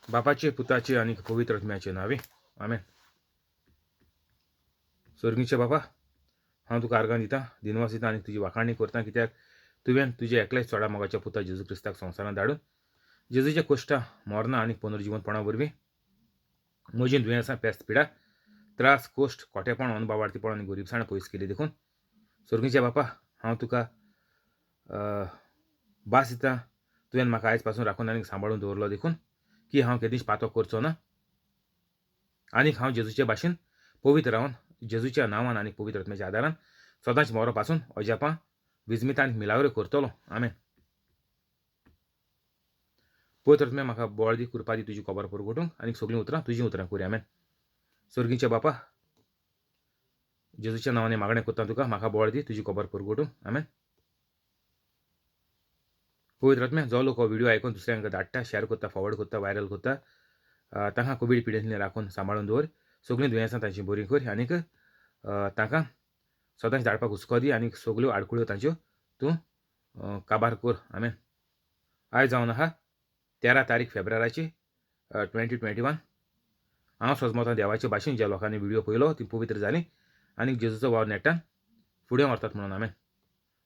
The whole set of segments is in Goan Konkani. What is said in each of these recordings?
बापाचे, पुताचे आनी पवित्र आत्म्याचे नांवे, आमेन. सर्गीचे बापा, हांव तुका आर्गां दितां, दिनवास दितां आनी तुजी वाखाणी करता, कित्याक तुवें तुज्या एकल्याच चोडा मोगाच्या पुता जेजू क्रिस्ताक संवसारांत धाडून जेजूच्या कोश्टां, मरणां आनी पुनर्जिवनपणा वरवीं म्हजीं दुयेंसां, पेस्त, पिडा, त्रास, कोश्ट, कोटेपण, अनबावार्थीपण आनी गरिबसाण पयस केली. देखून सर्गीच्या बापा, हांव तुका भास दितां, तुवें म्हाका आयज पासून राखून आनी सांबाळून दवरलो देखून की हांव केदींच पातो करचो ना आनीक हांव जेजूचे भाशेन पवित्र रावन जेजूच्या नांवान आनी पवित्र आत्म्याच्या आदारान सदांच मोरो पासून अजापां, विजमितां आनी मिलाग्रो करतलो. आमेन. पवित्र आत्म्या, म्हाका बळ दी, कृपा दी तुजी खबर परगटूंक आनी सगळीं उतरां तुजीं उतरां करूया. आमेन. सर्गीच्या बापा, जेजूच्या नांवान मागणें करता तुका, म्हाका बळ दी तुजी खबर परगटूंक. आमेन. पवित्र आत्म्या, जो लोक हो व्हिडिओ आयकून दुसऱ्यांक धाडटा, शेअर करता, फॉरवर्ड करता, व्हायरल करता, तांकां कोवीड पिडेंतल्यान राखून सांबाळून दवर, सगळीं दुयेंसां तांची बरीं कर आनीक तांकां सदांच धाडपाक हुस्को दी आनी सगल्यो आडखळ्यो तांच्यो तूं काबार कर. आमेन. आयज जावन आहा 13 तारीख फेब्रुवाराची 2021. हांव सजमतां देवाचे भाशेन ज्या लोकांनी व्हिडिओ पळयलो ती पवित्र जाली आनी जेजूचो वावर नेटान फुडें व्हरतात म्हणून. आमेन.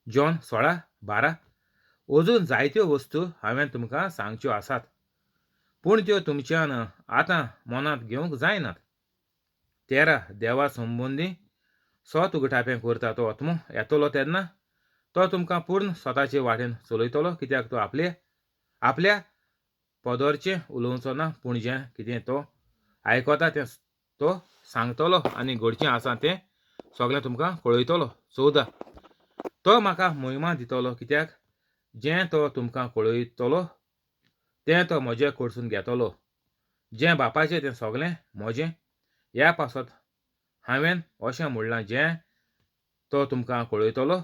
जॉन 16:12. अजून जायत्यो वस्तू हांवें तुमकां सांगच्यो आसात, पूण त्यो तुमच्यान आतां मनांत घेवंक जायनात. 13. देवा संबंदी सत उगटापें करता तो आत्मो येतलो तेन्ना तो तुमकां पूर्ण स्वताचे वाटेन चलयतलो, कित्याक तो आपले आपल्या पदरचें उलोवचो ना, पूण जें कितें तो आयकता तें तो सांगतलो आनी घडचें आसा तें सगळें तुमकां कळयतलो. 14. तो म्हाका मोहिमा दितलो, कित्याक जें तो तुमकां कळयतलो तें तो म्हजें कडसून घेतलो. जें बापाचें तें सगळें म्हजें. ह्या पासत हांवें अशें म्हणलां, जें तो तुमकां कळयतलो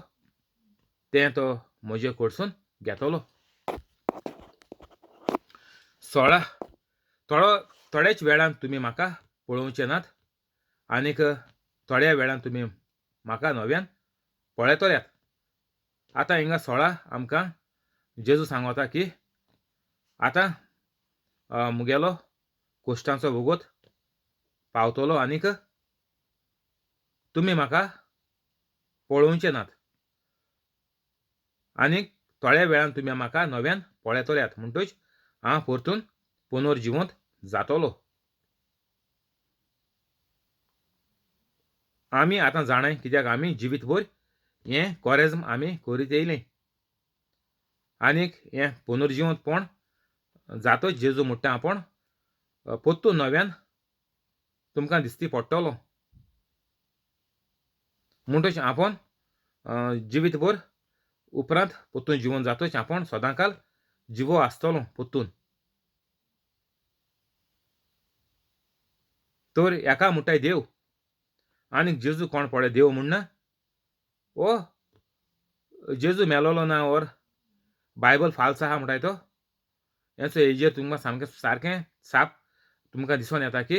तें तो म्हजे कडसून घेतलो. 16. थोड्याच वेळान तुमी म्हाका पळोवचे नात आनीक थोड्या वेळान तुमी म्हाका नव्यान पळयतल्यात. आतां हिंगा 16 आमकां जेजू सांगता की आतां मुगेलो कोश्टांचो वोगोत पावतलो आनीक तुमी म्हाका पळोवचे नात आनीक थोड्या वेळान तुमी म्हाका नव्यान पळयतल्यात. म्हणटूच हांव परतून पुनर्जिवंत जातलो. आमी आतां जाणाय कित्याक आमी जिवीत भर हें कोरेज्म आमी करीत येयलें आनीक हें पुनर्जिवंतपण जातच जेजू म्हणटा आपूण परतून नव्यान तुमकां दिसती पडटलो. म्हणटच आपूण जिवीतभर उपरांत परतून जिवन जातच आपूण सदांकाल जिवो आसतलो परतून. तर हेका म्हणटाय देव आनीक जेजू कोण पळय देव म्हणना, ओ जेजू मेलोलो ना और बायबल फाल्स आहा म्हणटाय तो. हेचो हेजेर तुमकां सामकें सारकें साप तुमकां दिसून येता की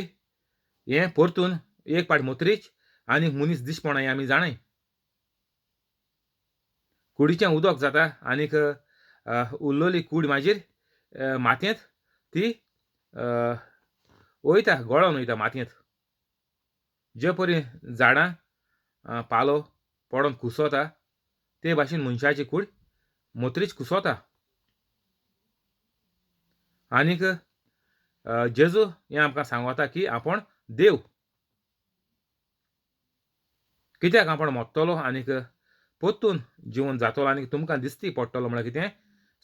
हें परतून एक पाट मोत्रीच आनी मनीस दिसपणां हें आमी जाणाय. कुडीचें उदक जाता आनीक उरलेली कूड मागीर मातयेंत ती वयता, गळोन वयता मातयेंत. जे परी झाडां पालो पडोन कुसता ते भाशेन मनशाची कूड मोत्रीच कुसता. आनीक जेजू हें आमकां सांगता की आपूण देव, कित्याक आपूण मोडटलो आनीक परतून जिवन जातलो आनी तुमकां दिसती पडटलो म्हळ्यार कितें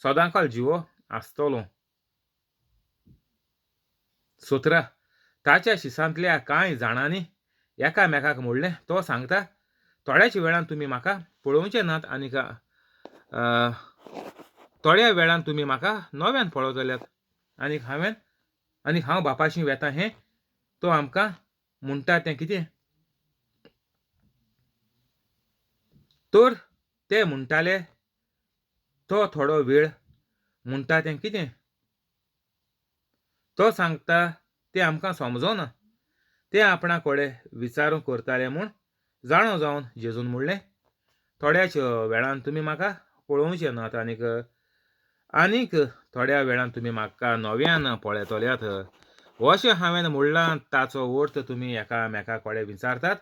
सदांकाल जिवो आसतलो. 17. ताच्या शिसांतल्या कांय जाणांनी एकामेकाक म्हणलें, तो सांगता थोड्याच वेळान तुमी म्हाका पळोवचे नात आनीक थोड्या वेळान तुमी म्हाका नव्यान पळयतल्यात आनीक हांवें आनीक हांव बापाशी वेता हें तो आमकां म्हणटा तें कितें. तर ते म्हणटाले तो थोडो वेळ म्हणटा तें कितें, तो सांगता तें आमकां समजना. ते आपणा कडेन विचारूंक करताले म्हूण जाणो जावन जेजून म्हणलें, थोड्याच वेळान तुमी म्हाका पळोवचे नात आनीक आनीक थोड्या वेळान तुमी म्हाका नव्यान पळयतल्यात. अशें हांवें म्हणलां ताचो अर्थ तुमी एकामेका कडेन विचारतात.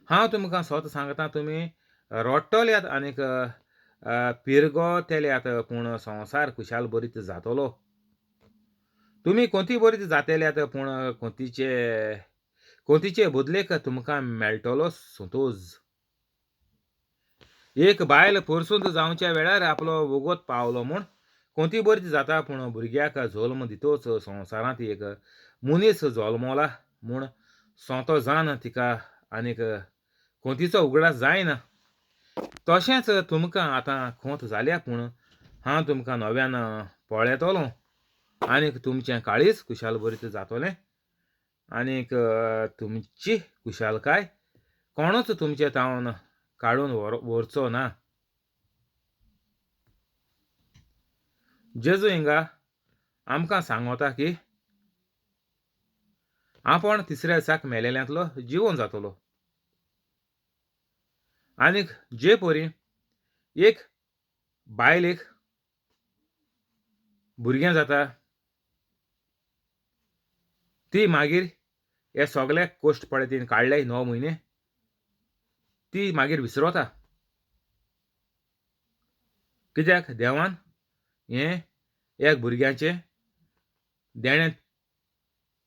हांव तुमकां सत सांगता, तुमी रडटल्यात आनीक पिरगोतेल्यात, पूण संवसार खुशाल बरीत जातलो. तुमी कोंती बरीत जातेल्यात, पूण कोंतीचे बदलेक तुमकां मेळटलो संतोज. एक बायल परसूंत जावच्या वेळार आपलो वोगोत पावलो म्हूण कोंती बरीत जाता, पूण भुरग्याक जल्म दितोच संवसारांत एक मनीस जल्मला म्हूण सोंतो जान तिका आनीक कोंतीचो उगडास जायना. तशेंच तुमकां आतां खोंत जाल्या, पूण हांव तुमकां नव्यान पळयतलो आनीक तुमचें काळीज खुशाल बरीत जातलें आनीक तुमची खुशालकाय कोणूच तुमचे तावन काडून व्हरचो ना. जेजू हिंगा आमकां सांगता की आपूण तिसऱ्या दिसाक मेलेल्यांतलो जिवन जातलो. आनीक जे परी एक बायलेक भुरगें जाता ती मागीर हे सगळे कश्ट पळय तिणें काडले 9 म्हयने, ती मागीर विसरोता. कित्याक देवान हें एक भुरग्यांचें देणें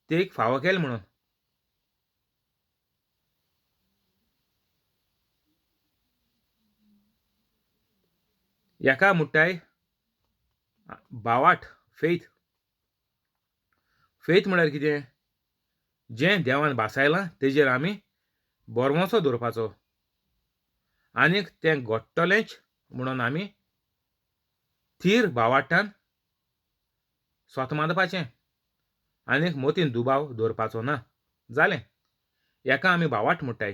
तेक फावो केलें म्हणून. एका मुट्टाय बावाट फेथ. फेथ म्हळ्यार कितें? जें देवान भासायलां तेजेर आमी बरवंसो दवरपाचो आनीक तें घडटलेंच म्हणून आमी थीर बावाट्टान स्वत मानपाचें आनीक मोतीन दुबाव दवरपाचो ना. जालें, एका आमी बावाट म्हणटाय.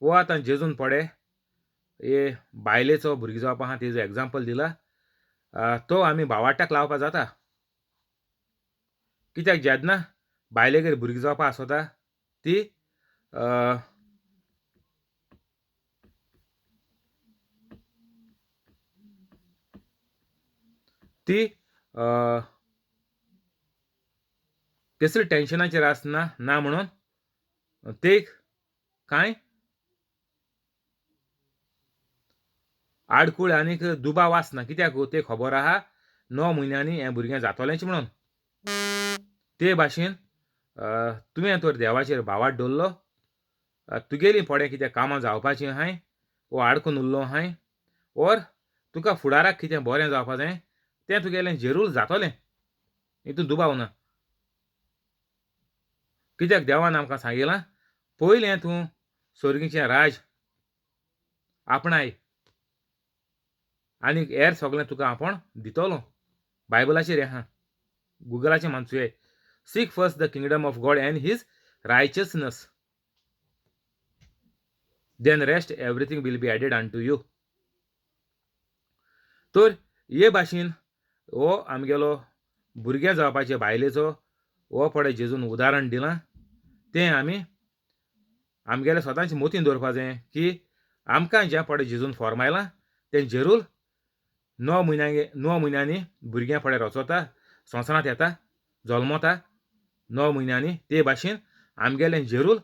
हो आतां जेजून पडे हे बायलेचो भुरगें जावपा आहा तेजो एग्जाम्पल दिला, तो आमी बावाट्टाक लावपा जाता. कित्याक जेन्ना बायलेगेर भुरगीं जावपा आसता ती ती कसले टेन्शनाचेर आसना ना म्हणून ते कांय आडकूळ आनीक दुबाव आसना. कित्याक ते खबर आहा 9 म्हयन्यांनी हें भुरगें जातलेंच म्हणून. ते भाशेन तुवें तर देवाचेर भावार्थ दवरलो, तुगेलीं पडे कितें कामां जावपाचीं आहाय वो आडकून उरलो आहाय ओर तुका फुडाराक कितें बरें जावपा जाय तें तुगेलें जरूर जातलें, हितून दुबाव ना. कित्याक देवान आमकां सांगिलां पयलें तूं स्वर्गीचें राज आपणाय आनीक हेर सगळें तुका आपूण दितलो. बायबलाचेर आहा, गुगलाचेर मानसुये. Seek first the kingdom of God and his righteousness, then rest everything will be added unto you. तर हे भाशेन हो आमगेलो भुरगें जावपाचे बायलेचो हो पळय जेजून उदाहरण दिलां तें आमी आमगेले स्वताचे मोतीन दवरपा जाय की आमकां जें पळय जेजून फॉर्मायलां तें जरूर 9 म्हयन्यांनी भुरगें पळय रचोता, संवसारांत येता, जल्मता 9 म्हयन्यांनी. ते भाशेन आमगेलें जरूर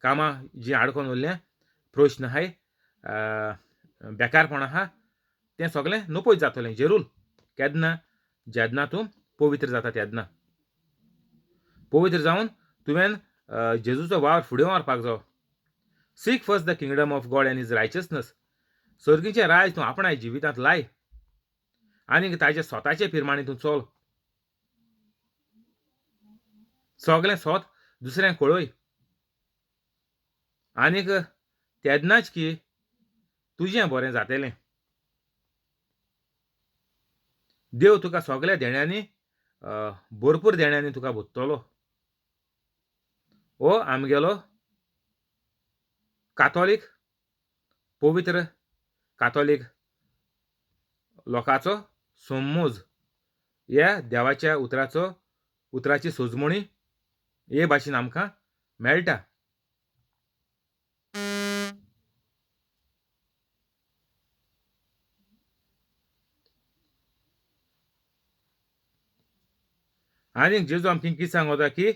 कामां जीं आडकोन उरल्यां, प्रश्न आहाय, बेकारपण आहा, तें सगळें नपयत जातलें जरूर. केन्ना? जेन्ना तूं पवित्र जाता तेन्ना. पवित्र जावन तुवें जेजूचो वावर फुडें व्हरपाक जावो. Seek first the kingdom of God and his righteousness. स्वर्गीचें राज तूं आपणाय जिवितांत लाय आनीक ताजे स्वताचे पिरमाणे तूं चल. सगळें स्वत दुसऱ्यांक कळय आनीक तेन्नाच की तुजें बरें जातलें. देव तुका सगळ्या देण्यांनी भरपूर देण्यांनी तुका भोगतलो. हो आमगेलो कातोलीक पवित्र कातोलीक लोकांचो समज ह्या देवाच्या उतराचो उतराची सोजमणी हे भाशेन आमकां मेळटा. आनीक जेजू आमकां कितें सांगता की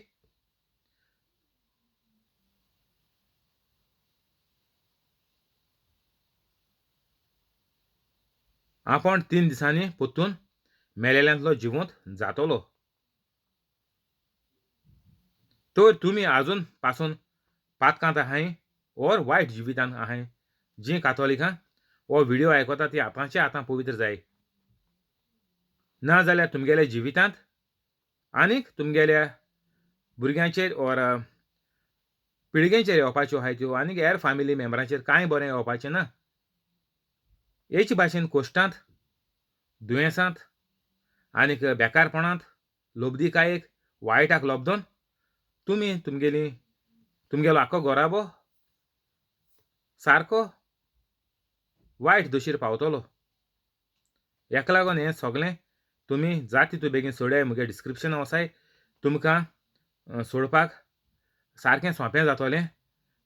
आपण 3 दिसांनी परतून मेलेल्यांतलो जिवंत जातलो. तर तुमी आजून पासून पातकांत आहाय ओर वायट जिवितान आहाय. जी कातोलिकां हो व्हिडियो आयकता ती आतांचे आतां पवित्र जाय, ना जाल्यार तुमगेल्या जिवितांत आनीक तुमगेल्या भुरग्यांचेर ओर पिळग्यांचेर येवपाच्यो आहाय त्यो आनीक हेर फॅमिली मेंबरांचेर कांय बरें येवपाचें ना. हेच भाशेन कोश्टांत, दुयेंसांत आनीक बेकारपणांत, लोबदिकायेक, वायटाक लोबदोन तुमी तुमगेली तुमगेलो आख्खो गोराबो सारको वायट दोशीर पावतलो. हेका लागून हें सगळें तुमी जाता तितू बेगीन सोडयाय. म्हगे डिस्क्रिप्शन वसाय तुमकां सोडपाक सारकें सोंपें जातलें.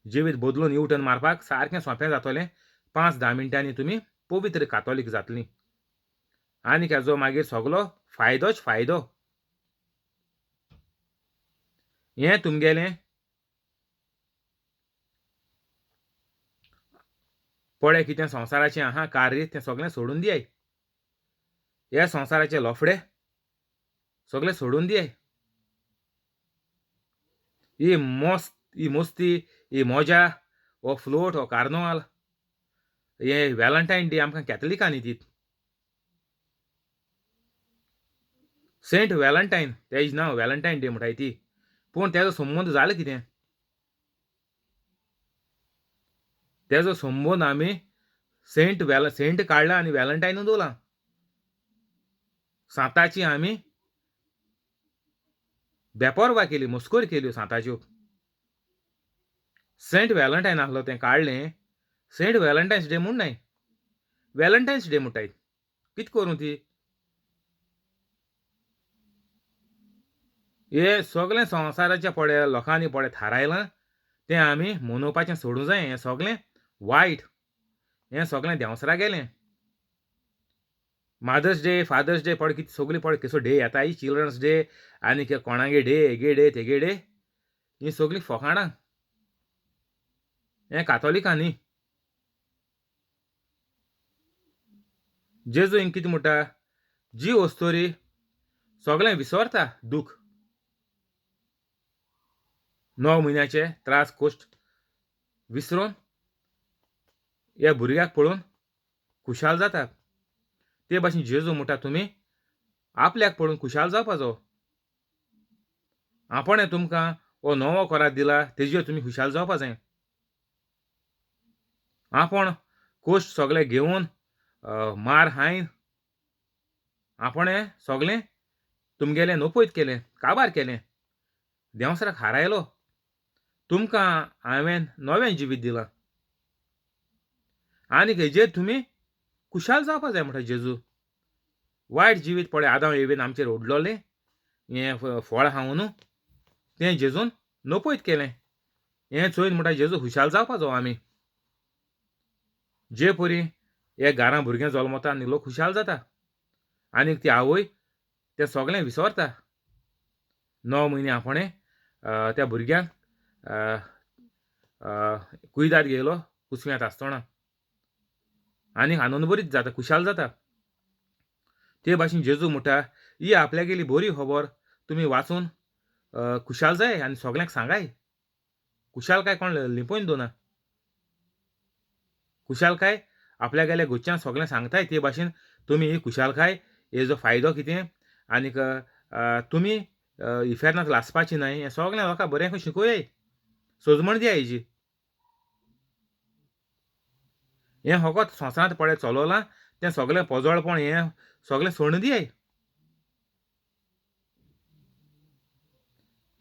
जिवीत बदलून यू टर्न मारपाक सारकें सोंपें जातलें. 5-10 मिनटांनी तुमी पवित्र कातोलीक जातलीं आनी हेजो मागीर सगलो फायदोच फायदो. हें तुमगेलें पळय कितें संवसाराचें आहा कार्य तें सगळें सोडून दियाय. हे संवसाराचे लोफडे सगळें सोडून दियाय. ही मस्त ही मस्ती, ही मजा, हो फ्लोट, हो कार्नवाल, हे व्हॅलेंटायन डे आमकां कॅथलिकांनी दीत. सेंट व्हॅलेंटायन तेज नांव व्हॅलेंटायन डे म्हणटाय ती, पूण तेजो संबंद जालो कितें? तेजो संबंद आमी सेंट सेंट काडला आनी व्हॅलेंटायनूच दवरला. सांताची आमी बेपोरवा केली, मस्कोर केल्यो सांताच्यो. सेंट व्हॅलेंटायन आसलो तें काडलें, सेंट व्हॅलेंटायन्स डे म्हूण न्हय, व्हॅलेंटायन्स डे म्हणटाय. कितें करूं ती? हे सगळें संवसाराच्या पळय लोकांनी पळय थारायलां तें आमी मनोवपाचें सोडूं जाय. हें सगळें वायट, हें सगळें देंवसरा गेलें. मादर्स डे, फादर्स डे पळय कितें सगळीं पळय कसो डे येता, ही चिल्ड्रन्स डे आनी कोणागे डे, हेगे डे, तेगे डे, ही सगळीं फोकाणां. हें कातोलिकां न्ही. जेजू हिंग कितें म्हणटा, जी वस्तोरी सगळें विसरता दूख, 9 म्हयन्याचे त्रास कोश्ट विसरून ह्या भुरग्याक पळोवन खुशाल जाता. ते भाशेन जेजू म्हणटा तुमी आपल्याक पळोवन खुशाल जावपाचो. आपणें तुमकां हो नवो कोरात दिला तेजेर तुमी खुशाल जावपा जाय. आपण कोश्ट सगळे घेवन मार हायन आपणें सगळें तुमगेलें नपयत केलें, काबार केलें, देंवसराक हारायलो. तुमकां हांवें नवें जिवीत दिलां आनी हेजेर तुमी खुशाल जावपा जाय म्हणटा जेजू. वायट जिवीत पळय आदांव एवेन आमचेर ओडलोलें हें फळ खावन न्हू तें जेजून नपयत केलें. हें चोयन म्हणटा जेजू खुशाल जावपाचो आमी. जे परी हे घरां भुरगें जल्मता आनी लोक खुशाल जाता आनीक ती आवय तें सगळें विसरता. 9 म्हयने आपणें त्या भुरग्यांक कुयदाद घेयलो कुसव्यांत आसतना आनी आनंदभरीत जाता, खुशाल जाता. ते भाशेन जेजू म्हणटा ही आपल्यागेली बरी खबर तुमी वाचून खुशाल जाय आनी सगळ्यांक सांगाय. खुशालकाय कोण लिपोवन दवरना, खुशालकाय आपल्यागेल्या घरच्यांक सगळें सांगताय. ते भाशेन तुमी ही खुशालकाय हेजो फायदो कितें आनीक तुमी इफेर्नांत लासपाची न्हय हें सगळें लोकांक बरें शिकोय, सोजमण दिया हेजी. हें फकत संवसारांत पळय चलोलां तें सगळें पोजोळपण हें सगळें सोडून दियाय.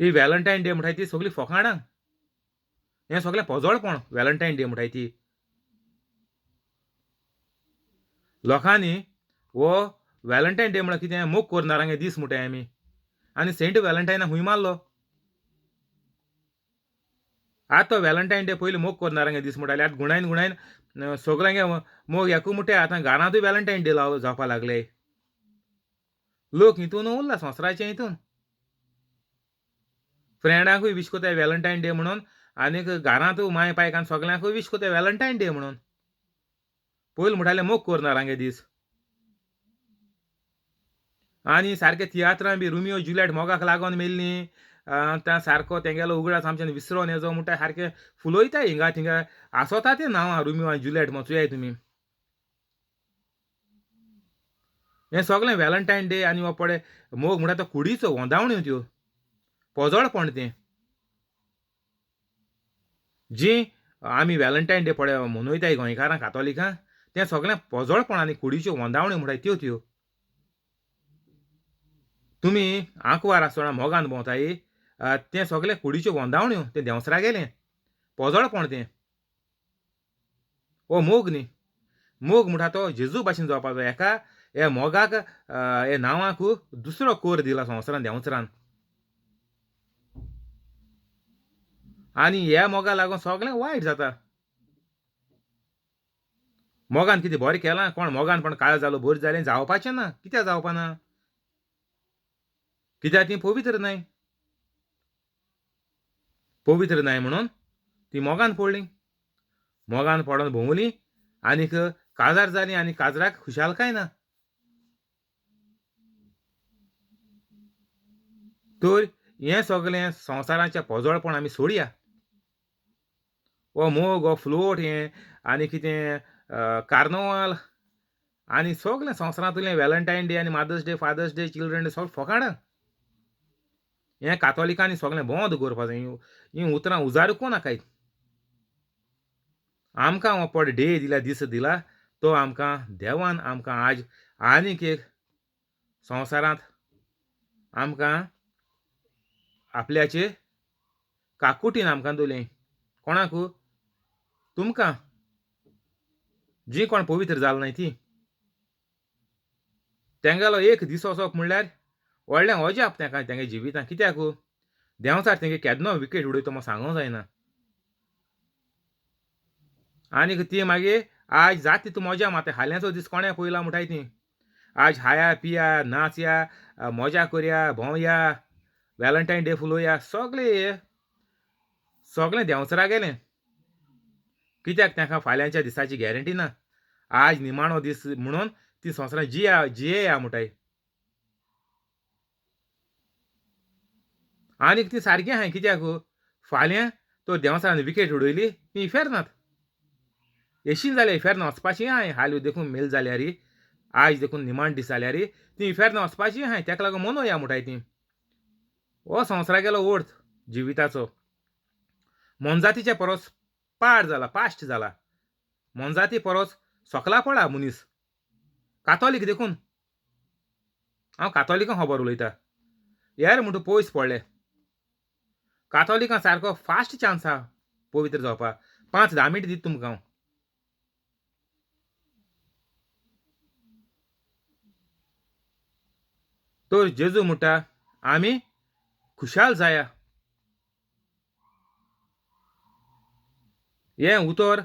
ही व्हॅलेंटायन डे म्हणटाय ती सगळीं फोकाणां, हें सगळें पोजोळपण व्हॅलेंटायन डे म्हणटाय ती. लोकांनी हो व्हॅलेंटायन डे म्हळ्यार कितें मोग करणारांगे दीस म्हणटाय आमी, आनी सेंट व्हॅलेंटायनाक खूंय मारलो? आतां तो व्हॅलेंटायन डे पयलीं मोग करणारांगे दीस म्हणटाले, आतां गुणायन गुणायन सगळ्यांगे मोग एकू म्हणटाय. आतां घरांतूय व्हॅलेंटायन डे जावपाक लागले. लोक हितून उरला संवसाराचे हितून. फ्रेंडांकूय वीश कोताय व्हॅलंटायन डे म्हणून, आनीक घरांत माय पायक आनी सगल्यांकूय वीश कोताय व्हॅलंटायन डे म्हणून. पयलीं म्हणटाले मोग करना रांगे दीस. आनी सारके तियात्रां बी रोमियो जुलियट मोगाक लागून मेल्लीं त्या सारको तेंगेलो उगडास आमच्यान विसरोन येजो म्हणटा सारकें फुलयताय हिंगा थिंगा आसोता तें नांवां रोमियो आनी जुलियट म्हूण चोयाय तुमी. हें सगळें व्हॅलंटायन डे आनी हो पळय मोग म्हणटा तो कुडीचो वोंदावण्यो त्यो पोजोळपण तें. जी आमी व्हॅलंटायन डे पळय मनयताय गोंयकारां कातोलिकां तें सगळें पोजोळपण आनी कुडीच्यो वोंदावण्यो म्हणटाय त्यो त्यो. तुमी आंकवार आसतना मोगान भोंवताय तें सगळें कुडीच्यो वोंदावण्यो तें देंवसरा गेलें पोजोळपण तें. हो मोग न्ही. मोग म्हणटा तो जेजू भाशेन जावपाचो. एका हे मोगाक हे नांवाक दुसरो कोर दिला संवसारान देंवचारान. आनी ह्या मोगा लागून सगळें वायट जाता. मोगान कितें बरें केलां कोण मोगान पण काळ जालो बरें जालें जावपाचें ना. कित्याक जावपा ना? कित्याक ती पवित्र न्हय. पवित्र न्हय म्हणून ती मोगान पडली. मोगान पडोन भोंवली आनीक काजार जाली आनी काजराक खुशालकाय ना. तर हें सगळें संवसाराचें पोजोळपण आमी सोडया. हो मोग हो फ्लोट हें आनी कितें कार्नवाल आनी सगळें संवसारांतलें व्हॅलंटायन डे आनी Mother's Day Father's Day Children Day सगळें फोकाणां. हें कातोलिकांनी सगळें बंद करपा जाय. हीं उतरां उजारूंक नाकाय. आमकां हो पड डे दिला दीस दिला तो आमकां देवान आमकां आज आनीक एक संवसारांत आमकां आपल्याचे काकुटीन आमकां दवरलें. कोणाक? तुमकां जी कोण पवित्र जाल न्हय ती. तेंगेलो एक दीस वचप म्हणल्यार व्हडलें अजाप तेंका तेंगे जिवितांत. कित्याक? देंवचार तेंगे केन्ना विकेट उडयता म्हूण सांगूंक जायना. आनीक ती मागीर आज जाता तितू मजा मारता. हाल्यांचो दीस कोणें पळयला म्हणटाय ती. आज हाया पिया नाचया मजा करया भोंवया व्हॅलंटायन डे फुलोवया सगळें सगळें देंवचारा गेलें. कित्याक तांकां फाल्यांच्या दिसाची गॅरंटी ना. आज निमाणो दीस म्हणून ती संवसारांत जिया जियेया म्हणटाय. आनीक ती सारकी आहाय. कित्याक? फाल्यां तो देंवचारान विकेट उडयली ती इफेर्नात येशी जाल्यार इफेर्न वचपाची आहाय. हाल देखून मेल जाल्यार आयज देखून निमाण दीस जाल्यार ती इफेर्न वचपाची आहाय. तेका लागून मनोया म्हणटाय ती. हो संवसारा गेलो अर्थ जिविताचो. मोनजातीचे परस पाड जाला पाश्ट जाला. मोनजाती परस सकला पडला मनीस. कातोलीक देखून हांव कातोलिकां खबर उलयता. हेर म्हणटा पयस पडले. कातोलिकां सारको फास्ट चान्स आहा पवित्र जावपाक. 5-10 मिनटां दिता तुमकां हांव. तर जेजू म्हणटा आमी खुशाल जाया. हें उतर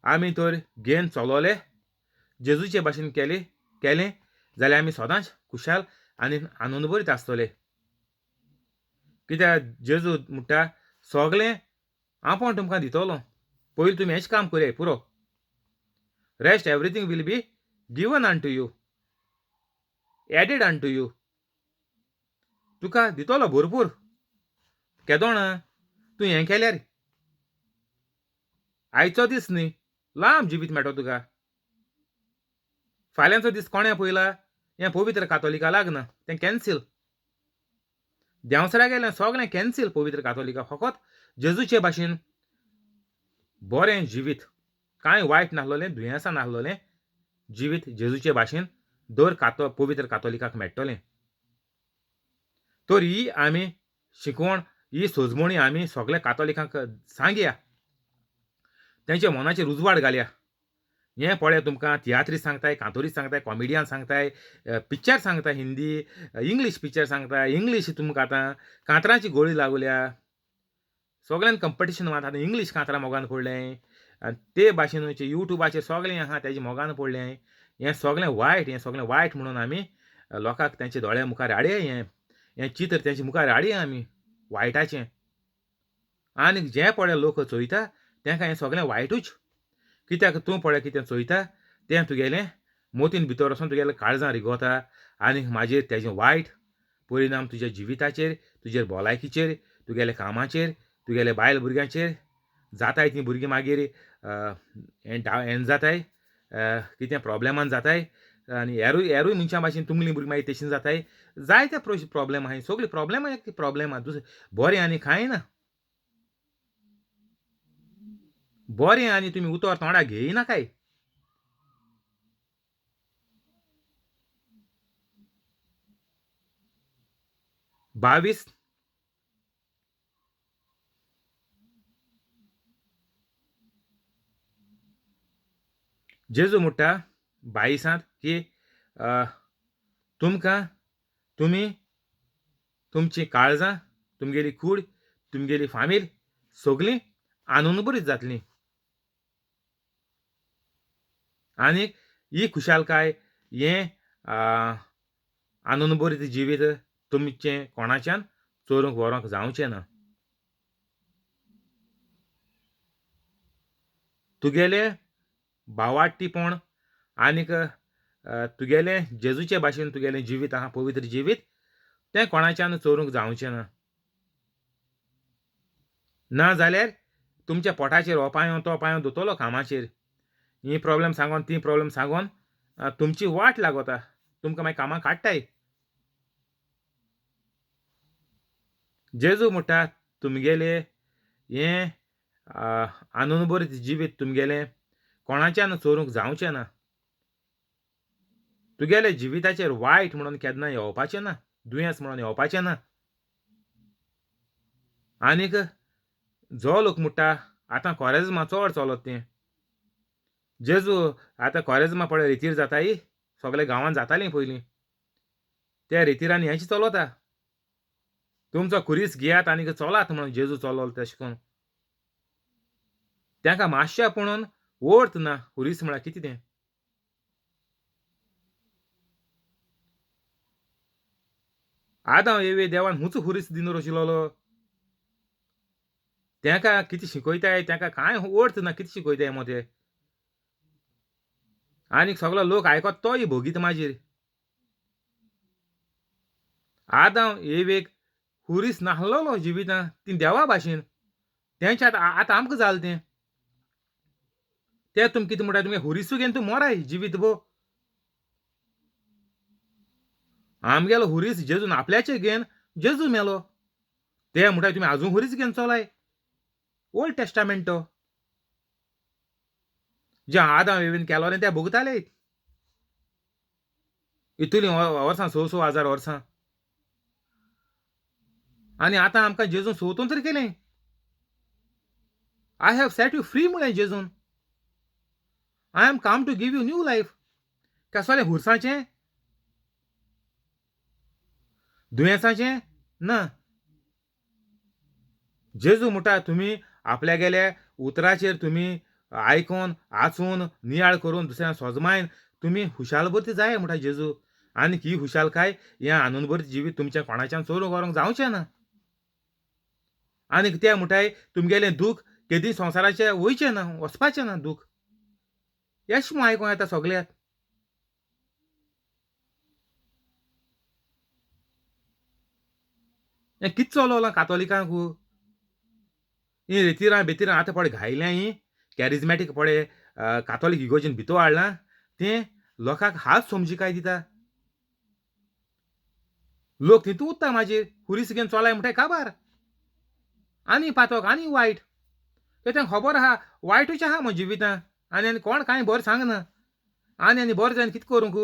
आमी तर घेवन चलोले जेजूचे भाशेन केलें केलें जाल्यार आमी सदांच खुशाल आनी आनंदभरीत आसतले. कित्याक जेजू म्हणटा सगळें आपूण तुमकां दितलो. पयलीं तुमी हेंच काम करयाय पुरो. Rest everything will be given unto you, added unto you. तुका दितलो भरपूर. केदोण तूं हें केल्यार आयचो दीस न्ही लांब जिवीत मेळटलो तुका. फाल्यांचो दीस कोणें पळयला? हें पवित्र कातोलिका लागना तें कॅन्सील. देंवसरा गेलें सगळें कॅन्सील पवित्र कातोलिका. फकत जेजूचे भाशेन बरें जिवीत कांय वायट नासलोलें दुयेंसां नासलोलें जिवीत जेजूचे भाशेन दर पवित्र कातोलिकाक मेळटलें. तर ही आमी शिकवण ही सोजमणी आमी सगल्या कातोलिकांक सांगया. तेंच्या मनाचेर उजवाड घालया. हें पळय तुमकां तियात्रीस्त सांगताय, कांतोरीस्त सांगताय, कॉमेडियन सांगताय, पिक्चर सांगता, हिंदी इंग्लीश पिक्चर सांगता. इंग्लीश तुमकां आतां कांतरांची गोळी लागल्या. सगळ्यान कंपिटिशन मात आतां इंग्लीश कांतरां मोगान पडलें. आनी ते भाशेन युट्यूबाचेर सगळें आहा तेजे मोगान पडलें. हें सगळें वायट. हें सगळें वायट म्हणून आमी लोकांक तेंच्या दोळ्या मुखार हाडया. हें हें चित्र तेंच्या मुखार हाडया आमी. वायटाचें. आनी जें पळय लोक चोयता तेंकां हें सगळें वायटूच. कित्याक तूं पळय कितें चोयता तें तुगेलें मोतीन भितर वचोन तुगेलें काळजां रिगोता आनी मागीर तेजें वायट परिणाम तुज्या जिविताचेर, तुजे भलायकीचेर, तुगेल्या कामाचेर, तुगेल्या बायल भुरग्यांचेर जाताय. तीं भुरगीं मागीर हें जाताय, कितें प्रोब्लेमान जाताय आनी हेरूय हेरूय मनशां भाशेन तुमलीं भुरगीं मागीर तशीं जाताय. जायते प्रोब्लेम आहाय, सगळीं प्रोब्लेमां एक प्रोब्लेम आहा, दुसरें बरें आनी कांय ना. बरें आनी तुमी उतर तोंडाक घेयनाकाय. 22 जेजू म्हणटा 22 की तुमकां तुमी तुमचीं काळजां, तुमगेली कूड, तुमगेली फामील सगळीं आनंदभरीत जातलीं आनी ही खुशालकाय, हें आनंदभरीत जिवीत तुमचें कोणाच्यान चोरूंक व्हरूंक जावचें ना. तुगेलें भावाटीपण आनीक तुगेलें जेजूचे भाशेन तुगेलें जिवीत आहा, पवित्र जिवीत, तें कोणाच्यान चोरूंक जावचें ना. ना जाल्यार तुमच्या पोटाचेर हो पांयो तो पांयो दोतलो कामाचेर, ही प्रोब्लेम सांगोन ती प्रोब्लेम सांगोन तुमची वाट लागता, तुमकां मागीर कामां काडटाय. जेजू म्हणटा तुमगेलें हें आनंदभरीत जिवीत तुमगेलें कोणाच्यान चोरूंक जावचें ना. तुगेले जिविताचेर वायट म्हणून केन्ना येवपाचें ना, दुयेंस म्हणून येवपाचें ना. आनीक जो लोक म्हणटा आतां कोरेज्मा चड चलत तें, जेजू आतां कोरेज्मा पळय रितीर जाताय, सगळे गांवांत जातालीं पयलीं, त्या रितीरान हेंच चलता. तुमचो खुरीस घेयात आनीक चलात म्हणून जेजू चललो तशें करून. तांकां मातशें पळोवन अर्थ ना खुरीस म्हळ्यार कितें तें. आदांव एवे देवान हुंच खुरीस दिवन रचिल्लो. तांकां कितें शिकयताय, तांकां कांय अर्थ ना कितें शिकयताय मो ते. आनीक सगलो लोक आयकत तोय भोगीत मागीर. आदांव एवेक खुरीस नासलेलो जिवितां, ती देवा भाशेन तेंचे आतां आतां आमकां जालें तें. तें तुमी कितें म्हणटा, तुमगे खुरीसूय घेवन तूं मोराय जिवीत भो. आमगेलो खुरीस जेजून आपल्याचे घेवन जेजू मेलो, ते म्हणटा तुमी आजून खुरीस घेवन चलाय. ओल्ड टेस्टामेंट तो जे आदांव एवेन केलो न्ही ते भोगताले इतलीं वर्सां, 6-6 हजार वर्सां. आनी आतां आमकां जेजून स्वतंत्र केलें. I have set you free म्हळें जेजून. I am come to give you new life. कसलें हुरसाचें, दुयेंसाचें ना. जेजू म्हणटा तुमी आपल्या गेल्या उतराचेर तुमी आयकोन आचून नियाळ करून दुसऱ्या सोजमायन तुमी खुशालभरती जाय म्हणटा जेजू. आनी ही खुशालकाय हें आनंदभरीत जिवीत तुमच्या कोणाच्यान चोरूंक व्हरूंक जावचें ना. आनीक ते म्हणटाय तुमगेलें दूख केदी संवसाराचें वयचें ना, वचपाचें ना दूख. येश म्हूण आयकोंक येता सगल्याक. हें कितें चलोलां कातोलिकांक? हीं रेतिरां बेतिरां आतां पळय घायल्यां हीं कॅरिजमॅटीक पळय कातोलीक इगोर्जीन भितर हाडलां तें लोकांक हात समजिकाय दिता. लोक तितू उत्ता मागीर खुरीस घेवन चलाय म्हणटाय काबार आनी पातक आनी वायट. तें खबर आहा वायटूच आहा म्हज्या जिवितां आनी आनी कोण कांय बरें सांगना आनी आनी बरें जावन कितें करूंक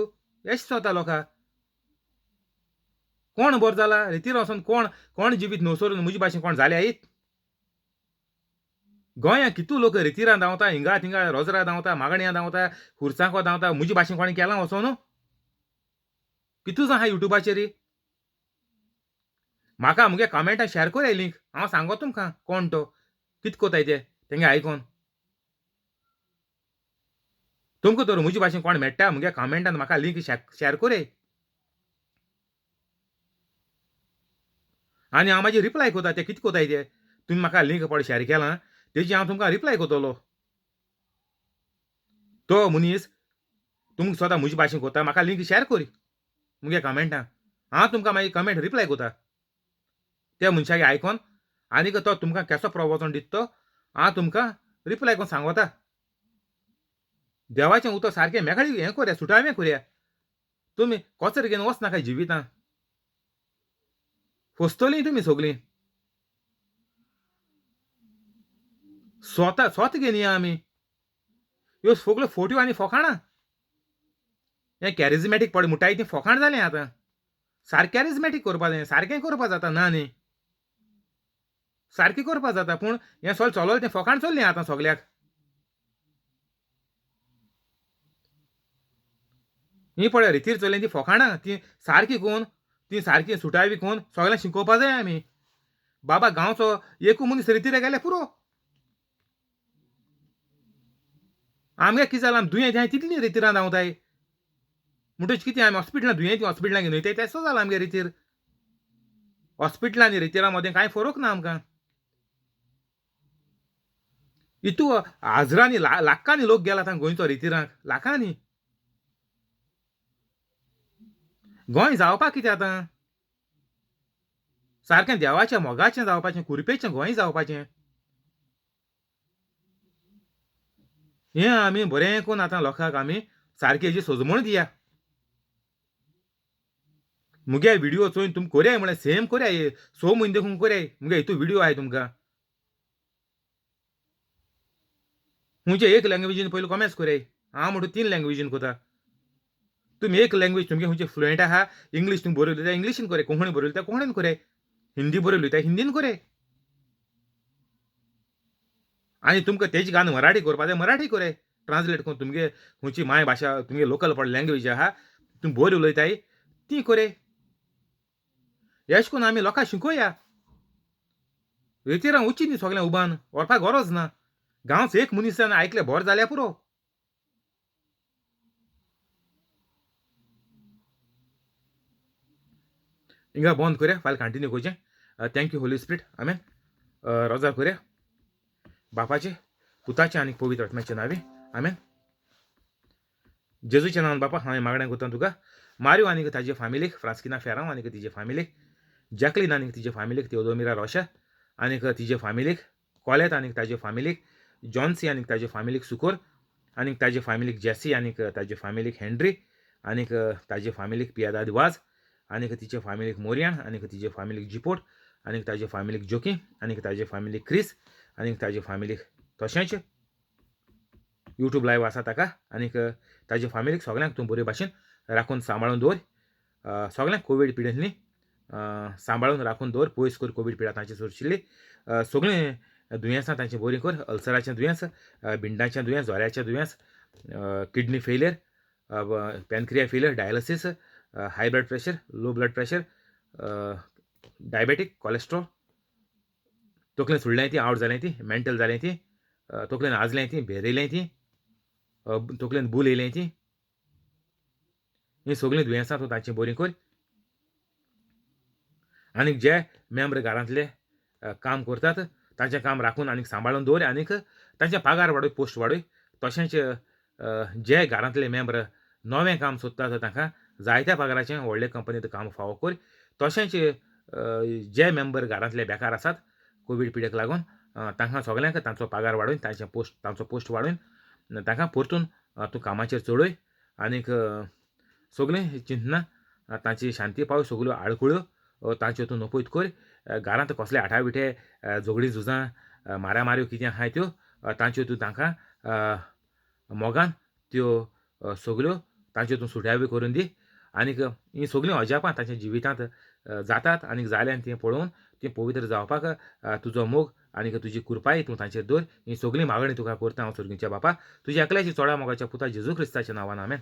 येशें चोता लोकांक. कोण बरो जाला रेतीर वचोन कोण कोण जिवीत न्हवसरून म्हजे भाशेन कोण जाले आयत. गोंयांत कितू लोक रेतिरां धांवता, हिंगा थिंगा रोजरा धांवता, मागण्या धांवता, खुर्सांको धांवता, म्हजे भाशेन कोणें केलां वचोन? कितू जाण आहा युट्यूबाचेर. म्हाका म्हगे कमेंटां शेअर कोराय लिंक, हांव सांगो तुमकां कोण तो कितें कोताय ते तेंगे आयकोन. तुमकां तर म्हजे भाशेन कोण मेळटा म्हगे कमेंटान म्हाका लिंक शेअर कोराय. आनी हांव मागीर रिप्लाय कोता ते कितें कोताय ते तुमी म्हाका लिंक पळय शेअर केलां तेजी हांव तुमकां रिप्लाय कोतलो. तो मनीस तुमकां स्वता म्हजे भाशेन कोता, म्हाका लिंक शेअर कर मुगे कमेंटां, हांव तुमकां मागीर कमेंट रिप्लाय कोता त्या मनशाक आयकोन, आनीक तो तुमकां केसो प्रवचन दिता तो हांव तुमकां रिप्लाय करून सांगता. देवाचें उतर सारकें मेकळी हें कोरया, सुटावें कोरया. तुमी कोचर घेवन वचनाका जिवितां, फसतलीं तुमी सगळीं. स्वता स्वता घेवन या आमी ह्यो सगळ्यो फोट्यो आनी फोकाणां. हें कॅरिजमॅटीक पळय म्हणटाय ती फोकाण जालें आतां. सारकें कॅरिजमॅटीक करपा जाय, सारकें करपा जाता ना न्ही, सारकें करपा जाता, पूण हें सगळें चलोलें तें फोकाण चल्लें आतां सगल्याक. ही पळय रितीर चल्लें ती फोकाणां, ती सारकी कोण ती सारकी सुटावी कोण सगळ्यांक शिकोवपा जाय आमी. बाबा गांवचो एकू मनीस रितीर गेल्यार पुरो. आमगे कितें जालां, आमी दुयेंत आहाय तितलीं रितीरां धांवताय, म्हणटच कितें आमी हॉस्पिटलां दुयेंती हॉस्पिटलां घेवन वयताय तेसो जाला आमगे रितीर. हॉस्पिटलां आनी रितीरां मदें कांय फरक ना आमकां. इतू हजरांनी लाखांनी लोक गेला आतां गोंयचो रितीरांक, लाखांनी. गोंय जावपाक कितें आतां सारकें देवाचें मोगाचें जावपाचें, कुरपेचें गोंय जावपाचें. हें आमी बरें करून आतां लोकांक आमी सारकी हेजी सजमण दिया. मुगे व्हिडियो चोयन तुमी कोरयाय म्हळ्यार सेम कोरयाय, 6 म्हयने देखून कोरयाय मुगे हितू व्हिडियो आहाय तुमकां. खंयचे एक लँग्वेजीन पयलीं कॉमेंट्स कोरयाय, हांव म्हणटा 3 लँग्वेजीन कोता. तुमी एक लँग्वेज तुमगे खंयचे फ्लुएंट आहा, इंग्लीश तुमी बरी उलयता इंग्लिशीन कोरयाय, कोंकणी बरी उलयता कोंकणीन कोरयाय, हिंदी बरी उलयता हिंदीन कोरयाय. आनी तुमकां तेजे गान मराठी करपा जाय मराठी कोरयाय, ट्रान्सलेट करून तुमगे खंयची माय भाशा तुमगे लोकल पड लँग्वेज आहा तुमी बरी उलयताय ती कोरयाय. अशें करून आमी लोकांक शिकोवया. रेतीरां वचची न्ही सगळ्यां उबान व्हरपाक गरज ना. गांवच एक मनीसान आयकलें बरें जाल्यार पुरो. हिंगा बंद करया, फाल्यां कंटिन्यू करचें. Thank you Holi spirit, आमेन. रोजार करया बापाचे पुताचे आनी पवित्र आत्म्याचे नांवे, आमेन. जेजूच्या नांवान बापा हांवें मागणें करता तुका, मारियो आनी ताजे फामिलीक, फ्रांस्किना फेरांव आनी तिजे फामिलीक, जॅकलीन आनी तिजे फामिलीक, तेवदोमिरा रोशा आनी तिजे फामिलीक, कॉलेत आनी ताजे फामिलीक, जॉन्सी आनी ताजे फामिलीक, सुकोर आनी ताजे फामिलीक, जेसी आनी ताजे फामिलीक, हेनरी आनी ताजे फामिलीक, पियादाद वाज आनी तिचे फामिलीक, मोरियान आनी तिजे फामिलीक, जिपोट आनी ताजे फामिलीक, जोकी आनी ताजे फामिलीक, क्रिस आनी ताजे फामिलीक, तशेंच यूट्यूब लायव आसा ताका आनीक ताजे फामिलीक सगळ्यांक तूं बरे भाशेन राखून सांबाळून दवर. सगळ्यांक कोवीड पिडेंतली सांबाळून राखून दवर, पयस कर कोवीड पिडा तांचे सोरशिल्ली. सगळीं दुयेंसां तांचीं बरीं कर, अल्सराचें दुयेंस, बिंडाचें दुयेंस, जोऱ्याचें दुयेंस, kidney failure, pancreas failure, dialysis, high blood pressure, low blood pressure, diabetic, cholesterol, तकलेन सुडलें ती, आवट जालें ती, मेंटल जालें ती, तकलेन आजलें ती, भेरेलें ती, तकलेन भूल येयलें ती, हीं सगळीं दुयेंसां तूं तांचीं बरीं कर. आनीक जे मेंबर घरांतले काम करतात तांचें काम राखून आनीक सांबाळून दवर आनीक तांचे पगार वाडय, पोस्ट वाडय. तशेंच जे घरांतले मेंबर नवें काम सोदतात तांकां जायत्या पगाराचें व्हडले कंपनींत काम फावो कर. तशेंच जे मेंबर घरांतले बेकार आसात कोवीड पिडेक लागून तांकां सगल्यांक तांचो पगार वाडोवन तांचे पोस्ट, तांचो पोस्ट वाडोवन तांकां परतून तूं कामाचेर चडय. आनीक सगळीं चिंतना तांची शांती पावय, सगल्यो आडखळ्यो तांच्यो तूं नपयत कर. घरांत कसले आठाविठे झगडीं झुजां मारामाऱ्यो कितें आहाय त्यो तांच्यो तूं तांकां मोगान त्यो सगल्यो तांच्यो तूं सुटाव्यो करून दी. आनीक हीं सगळीं अजापां तांच्या जिवितांत जातात आनीक जाल्यान तीं पळोवन तीं पवित्र जावपाक तुजो मोग आनीक तुजी कृपाय तूं तांचेर दवर. हीं सगळीं मागणी तुका करता हांव सर्गीच्या बापा, तुज्या एकल्याची चोडा मोगाच्या पुता जेजू क्रिस्ताच्या नांवान, आमेन.